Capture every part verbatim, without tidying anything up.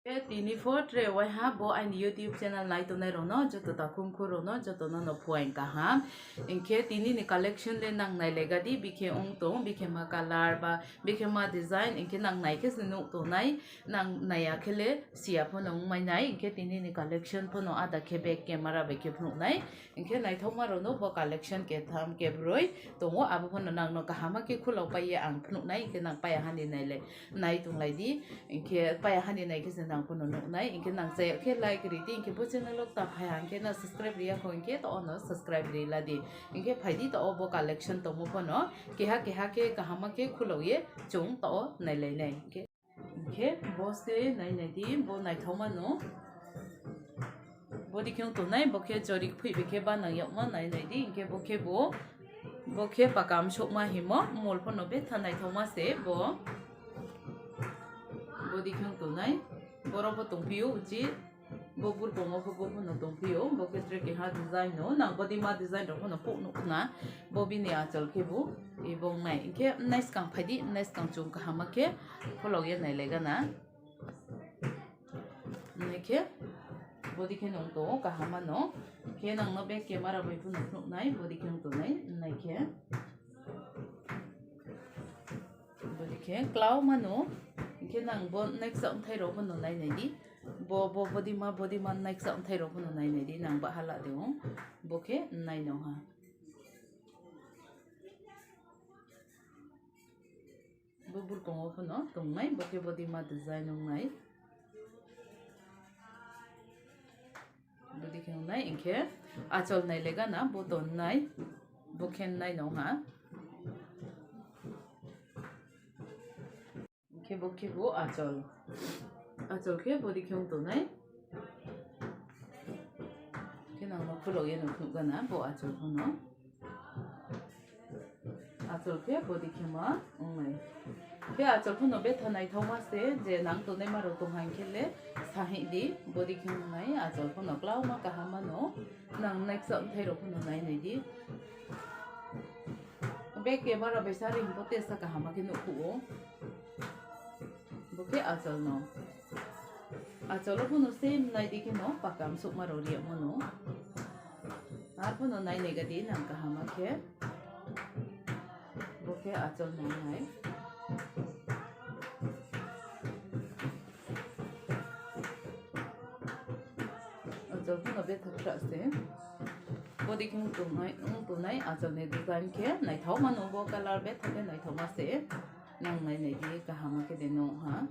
Tini pho tre waiha bo aini YouTube channel nai tongnai rokno joto takhum khurokno jotono no phuaing kaham. Hinkhe tini ni collection le nang nai lega di, bikhe wng tong, bikhe ma color ba bikhe ma design, hinkhe nang nai khe se nuk tongnai, nang naiya khe le siya phono wng mai nai. Hinkhe tini ni collection phono ada khe back camera bai khe phunuk nai. Hinkhe naithokma rokno bo collection ketham kebrwi tongo, abo phano nangno kahama khe khulok pai ye ang phunuknai, hinkhe nang paiya hani naile nai tonglai di, hinkhe paiya hani nai khe se nang phano nuknai, hinkhe nang chayok khe like ri di, hinkhe bo channel o ta phaiya hinkhe na subscribe riya kho hinkhe to ono subscribe ri la di, hinkhe phai di to o bo collection tongmo phano keha keha khe kahama khe khulok ye chwng to o nailai nai hinkhe. Hinkhe bo se nai nai di, bo naithokma no. Bo dikhe wng tongnai, bo khe jorik phoi bai khe banang yokma nai nai di, hinkhe bo khe bo, bo khe pakam sokma himo, mol phano betha naithokma se bo. Bo dikhe wng tongnai, borok bo tongphio uchi. Bo burkungo khe bo phano tongphio, bo khe tre keha design no, nang body ma design rok phano pok nuk khna, bo bini achol khe bo, e bo wngnai, hinkhe nai swkang phai di, nai swkang chwng kahama khe pholok ye nai lai gana. Nai khe body khe nung tongo kahama no, khe nang no back camera bai phano phunuk nai, body khe nung tongnai, nai khe. Body khe klau mano, hinkhe nang bo next wngthai rok phano nai nai di. Bo, bo, body ma, body ma next wngthai rok phano nai nai di, nang bahala de o. Bo khe nai no ha. Bo burkungo phano tongnai, bo khe body ma design wngnai. Body khe wngnai, hinkhe achol nai lega na, bo ton nai, bo khe nai no ha. Hinkhe bo khe bo achol, achol khe body khe wng tongnai. Khe nang no khulok ye no phunuk gana, bo achol phano. Achol khe body khe ma wngnai. Khe achol phano betha naithokma se, je nang tongnai ma rok tong hai khe le sahi di, body khe wngnai, achol phano klau ma kaham mano, nang next wngthai rok phano nai nai di. Back camera bai sa ring bo tesa kaham ma khe nukhu o. Bo khe achol no. Achol o phano same nai di kheno pakam sukma rok riya mano. Ar phano nai nai gadi nang kaham khe. Bo khe achol no nai. Achol phano bethak kra se. Bo dikhe wng tongnai, wng tongnai achol ni design khe naithok mano, bo colour bethak khe naithok ma se. Nang nai nai di kaham khe de no ha.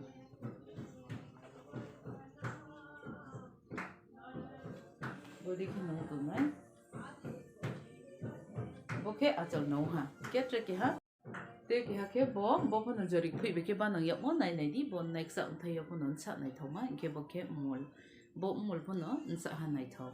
Bo dikhe nung tongnai. Bo khe achol nung ha. Khe tre keha. Tei keha khe bo, bo phano jorik phoi bai khe banang yakmo nai nai di, bo next wngthai o phano nsa naithok ma, hinkhe bo khe mol. Bo mol phano nsa ha naithok.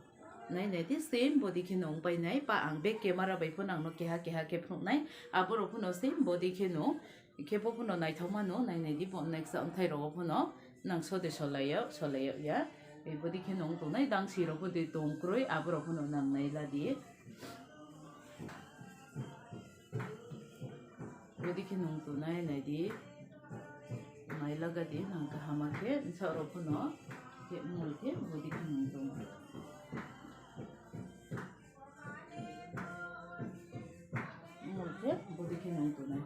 Nai nai di same body kheno wng pai nai, pa ang back camera bai phano ang no keha keha khe phunuk nai, aborok phano same body kheno. Khe bo phano naithok mano, nai nai di bo next wngthai rogo phano nang sode solai ya, solai ya. Ei body kheno wng tongnai dang si rok bo de tong kroi, aborok phano nang nai la di. Body kheno wng tongnai nai di. Nai la ga di nang kaham khe, nsa rok phano khe mol khe body kheno wng tongnai. Mol khe body kheno wng tongnai.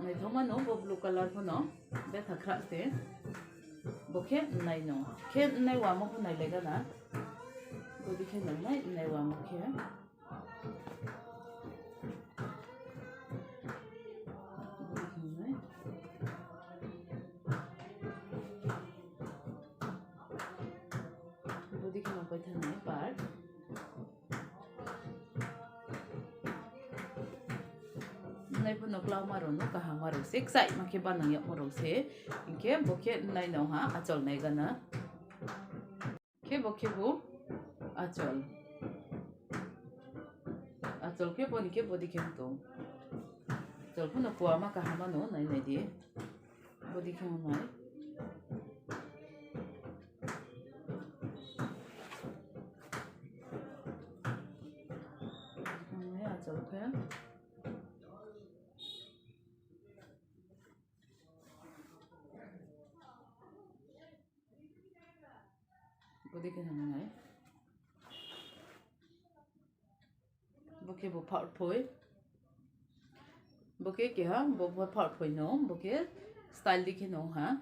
Naithok mano bo blue colour phano betha khra se. Bo khe nai no. Khe nai wamo pho nai lega na. Body khe nai nai, nai wamo khe. Body khe nai. Body kheno paitha nai part. Nai phano klau ma rok no kaham ma rok se, kwchai ma khe banang yak ma rok se, hinkhe bo khe nai no ha achol nai gana. Khe bo khe bo achol. Achol khe boni khe body khe wng tong. Achol phano kuama kaham mano nai nai di. Body khe wngnai. Wngnai achol khe. Bodi khe nang nai. Bo khe bo phar phoi. Bo khe keha, bo, bo phar phoi no, bo khe style di khe no ha.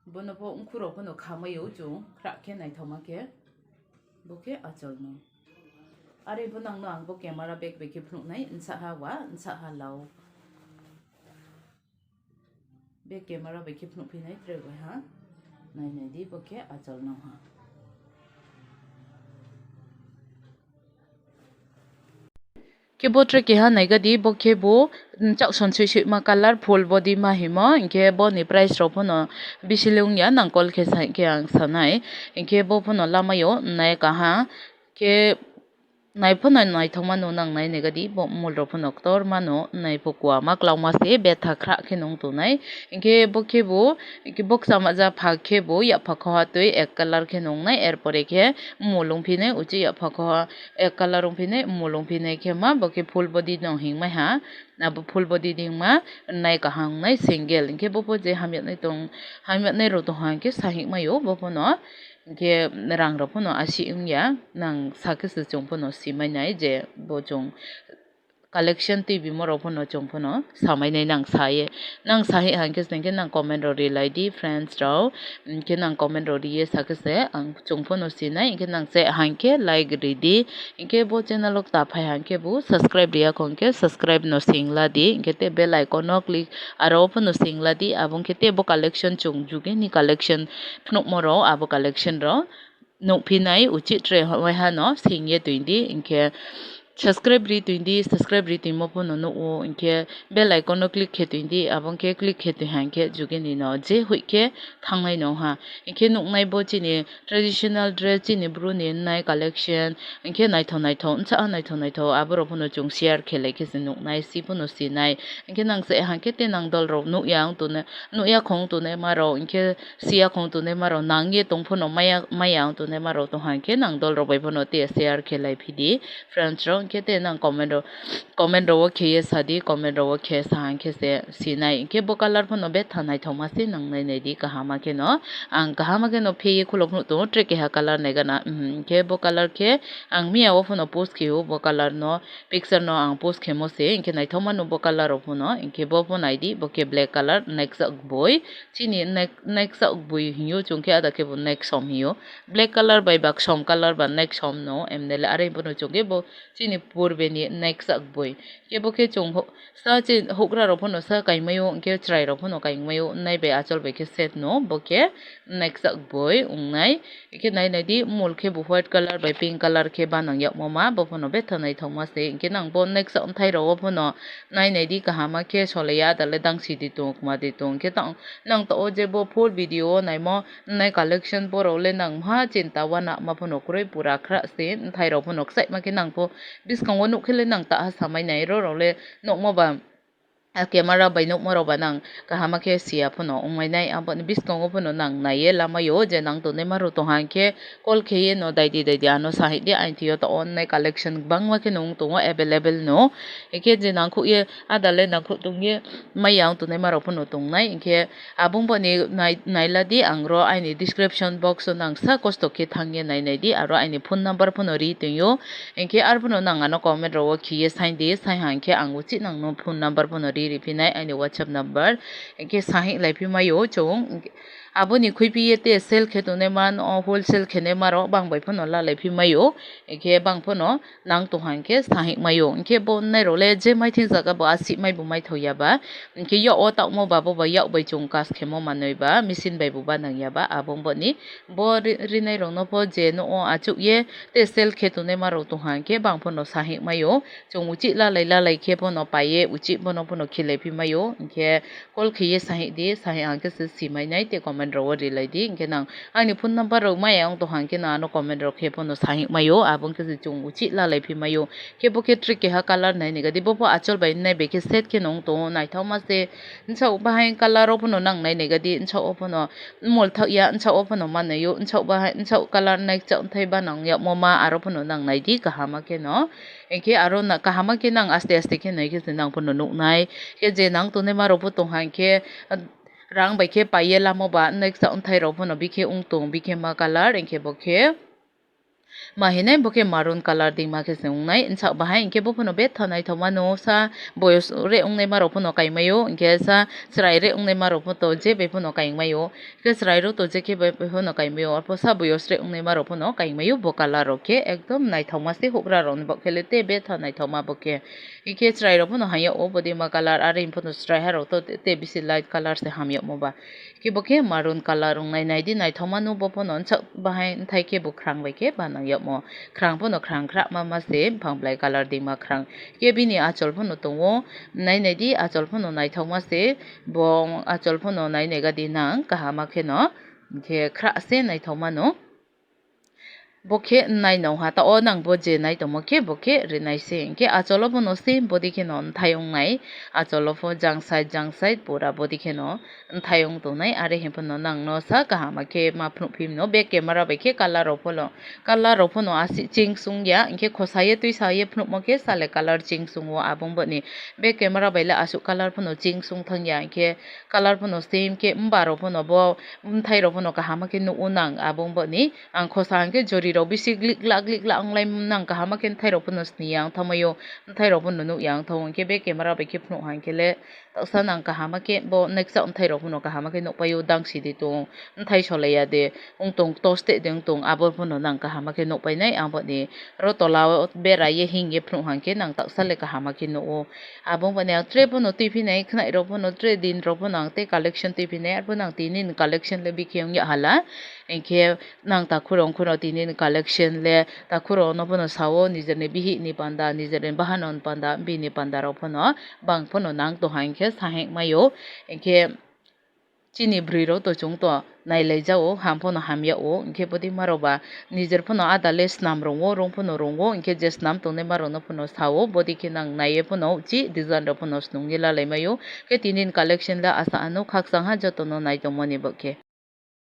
Bono pho ungkhurok phano khamai o chwng, khrak khe naithokma khe. Bo khe achol no. Are bo nang no ang bo camera bag bai khe phunuk nai, nsa ha wa, nsa ha lao. Be camera bai khe phunuk phinai tre bai ha. Nai nai di bo khe achol no ha. Khe bo tre keha nai ga di, bo khe bo, mm, chak son sui sui ma colour full body ma himo, hinkhe bo ni price rok phano bisi le wng ya, nang call khe sai khe ang sanai. Hinkhe bo phano lamai o nai kaha khe. Nai phano naithok mano nang nai nai ga di, bo mol rok phano kotor mano, nai pho kwma kwlangma se betha khra khe nung tongnai. Hinkhe bo khe bo, hinkhe boksa maja pha khe bo yapha kho ha twi ek colour khe nung nai, er pore khe mol wng phinai uchi yapha kho ha ek colour wng phinai, mol wng phinai khe ma bo khe full body no hing mai ha. Abo full body ding ma nai kaham nai single, hinkhe bo pho je hamya nai tong, hamya nai rw tong ha hinkhe sahik mai o bo phano. Hinkhe rang rok phano asi wngya, nang sakhe se chwng phano simai nai je bo chwng collection twi bimo rok phano chwng phano samai nai nang saye. Nang sahi hinkhe se hinkhe nang comment rok rilai di friends rok. Hinkhe nang comment rok riye sakhe se ang chwng phano sinai, hinkhe nang se hinkhe like ridi. Hinkhe bo channel o ta phai hinkhe bo subscribe riya khon khe subscribe no singla di, hinkhe te bell icon no click aro phano singla di, abo hinkhe te bo collection chwng jugini collection phunukmo rok abo collection rok. Nukphinai uchi tre waiha no singye twindi, hinkhe subscribe ri twindi, subscribe ri twimo phano nukgo, hinkhe bell icon no click khe twindi, abo hinkhe click khe twi hinkhe jugini no je hui khe thangnai no ha. Hinkhe nuknai bo chini traditional dress, chini bru ni nai collection, hinkhe naithok naithok, nsa naithok naithok, abo rok phano chwng share khe lai khe se nuknai, si phano sinai. Hinkhe nang se hinkhe te nang dol rok nukya wng tongna, nukya khong tongnai ma rok, hinkhe siya khong tongnai ma rok nang ye tong phano maya, maya wng tongnai ma rok tong hinkhe nang dol rok bai phano te share khe lai phidi friends rok, hinkhe te nang comment rok, comment rok o khe ye sa di, comment rok o khe sa hinkhe se sinai. Hinkhe bo colour phano betha naithokma se nang nai nai di kaham ma khe no, ang kaham ma khe no phe ye khulok phano tongo, tre keha colour nai gana, mhm, hinkhe bo colour khe ang miya o phano post khe o bo colour no. Picture no ang post khemo se, hinkhe naithok mano bo colour rok phano, hinkhe bo pho nai di, bo khe black colour, neksak boi, chini nek-, neksak boi hinyo, chwng khe ada khe bo neksom hinyo, black colour bai baksom colour ba neksom no, M N L are bono chwng khe bo chini purbe ni neksak boi, khe bo khe chwng ho-, sa chi hokra rok phano sa kaimai o, hinkhe chwrai rok phano kaimai o, nai bai achol bai khe set no, bo khe neksak boi wngnai. Hinkhe nai nai di, mol khe bo white colour bai pink colour khe banang yakmo ma, bo phano betha naithokma se. Hinkhe nang bo neksa bwthai rok o phano nai nai di, kaham ma khe solai ya, da le dang si di tong, kwma di tong. Hinkhe tang, nang to o je bo full video o naimo, nai collection borok le nang ma chinta wana ma phano kwrwi pura khra se. Bwthai rok phano kwchai ma khe nang pho bwskango nuk khe le nang ta ha samai nai, ro rok le nukmo ba. A camera bai nukma rok ba nang kaham khe siya phano wngmai nai, aboni bwskango phano nang naiye lamai o je nang tongnai ma rok tong ha hinkhe call khe ye no dai di dai di ano sahi di, aini thwi o to onnai collection bangma khe no wng tongo available no, hinkhe je nangkhuk ye ada le nangkhuk tong ye maya wng tongnai ma rok phano tong nai, hinkhe abo boni nai-, naila di ang ro aini description box o nang sa kosto khe thang ye nai nai di, aro aini phone number phano ri tong o. Hinkhe arphano nang ano comment rok o khiye sain di, sai hang khe ang uchi nang no phone number phano ri ri phinai aini WhatsApp number. Hinkhe sahi lai phi mai o chwng. Aboni khwi phi ye te sell khe tongnai ma no, wholesale khe nai ma rok bang bai phano la lai phi mai o. Hinkhe bang phano nang tong hang khe sahi mai o. Hinkhe bo nai rok le je mai thing jaga bo asik mai bo mai thok ya ba. Hinkhe yak o tamo ba bo ba yak bai chwng kas khemo manwi ba machine bai bo ba nang ya ba abo boni. Bo ri-, rinai rok no pho je no o achuk ye te sell khe tongnai ma rok tong hang khe bang phano sahik mai o. Chwng uchi lalai lalai khe bono pai ye uchi bono phano khilai phi mai o. Hinkhe call khe ye sahik di, sahik hang khe se si mai nai te comment rok o ri lai di. Hinkhe nang aini phone number rok maya wng tong hang khe nang ano comment rok khe bono sahik mai o. Abo wng khe se chwng uchi lalai phi mai o. Khe bo khe tre keha colour nai ni ga di, bo pho achol bai nai bai khe set khe no wng tong o, naithok ma se. Nsa bahai colour o phano nang nai ni ga di, nsa o phano mol thak ya, nsa o phano ma nai o, nsa bahai, nsa colour nai chak thai ba nang yakmo ma aro phano nang nai di kaham khe no. Hinkhe aro na kaham khe nang aste aste khe nai khe se nang phano nuk nai. Khe je nang tongnai ma rok bo tong hang khe, rang bai khe paiye lamo ba, noksa wngthai rok phano bikhe wngtong, bikhe ma colour, hinkhe bo khe ma hinai bo khe maroon colour dima khe se wngnai. Nsak bahai hinkhe bo phano betha naithokma no sa boyos re wngnaima rok phano kaimaio, hinkhe sa chwrai re wngnaima rok photo je bai phano kaimaio. Khe chwrai rok to je khe bai phano kaimaio, arpho sa boyos re wngnaima rok phano kaimaio bo colour rok khe ekdom naithokma se hugra rok ni bo khe le te betha naithokma bo khe. Hinkhe chwrai rok phano hamya o body ma colour, are phano chwrai ha rok to te bisi light colour se hamya mo ba. Khe bo khe maroon colour wngnai, naidi naithokma no bo phano nsak bahai, nthai khe bo khwrang bai khe banang yamo. Khwrang phano khwrang khwrang ma ma se buphang belai colour dima khwrang. Khe bini achol phano tongo, nai naidi achol phano naithokma se, bo achol phano nai nai gadi nang kahama kheno, hinkhe khwrang se naithokma no. Bo khe nai nong ha ta o nang bo je nai tongmo khe bo khe rinai se. Hinkhe acholo bono same body kheno nthai wngnai. Acholo pho jang side jang side pura body kheno nthai wng tongnai. Are himphano nang no sa kaham khe ma phunuk phim no. Be camera bai khe colour rok pholo, colour rok phano asi ching sung ya. Hinkhe khosa ye twi sa ye phunukmo khe sale colour ching sungo abong boni. Be camera bai le asuk colour phano ching sung thang ya. Hinkhe colour phano same khe mba rok phano bo bwthai rok phano kaham khe nukgo nang abong boni. Ang khosa hwnkhe jori rok bisi glik glak glik glak wnglai nang kaham khe bwthai rok phano sini ya wng thangmaio, bwthai rok phano nuk ya wng thango. Hinkhe be camera bai khe phunuk hai khe le taksa nang kaham khe bo neksa bwthai rok phano kaham khe nukpaio, dang sidi tong, bwthai solai ya de wng tong, tos te de wng tong, abo phano nang kaham khe nukpai nai. Aboni ro tola o bera ye hing ye phunuk hai khe nang taksa le kaham khe nukgo. Abong boni ang tre phano twi phinai, khwnai rok phano tre din rok phano ang tei collection twi phinai, arpho nang tini ni collection le bikhe wng ya hala. Hinkhe nang takhurok kheno tini ni collection le takhurok no phano sao, nijer ni bihik ni panda, nijer ni bahan ni panda, bini panda rok phano bang phano nang tong hai khe sahek maio. Hinkhe chini bwrwi rok to chwng to nailai jao, ham phano hamya o, hinkhe bwdwi ma rok ba nijer phano ada le snam rwngo, rwng phano rwngo, hinkhe je snam tongnai ma rok no phano sao, bwdwi khe nang naiye phano chi design rok phano snung ye lalai maio. Khe tini ni collection le asa ano khakchang ha joto no nai tongmani bo khe.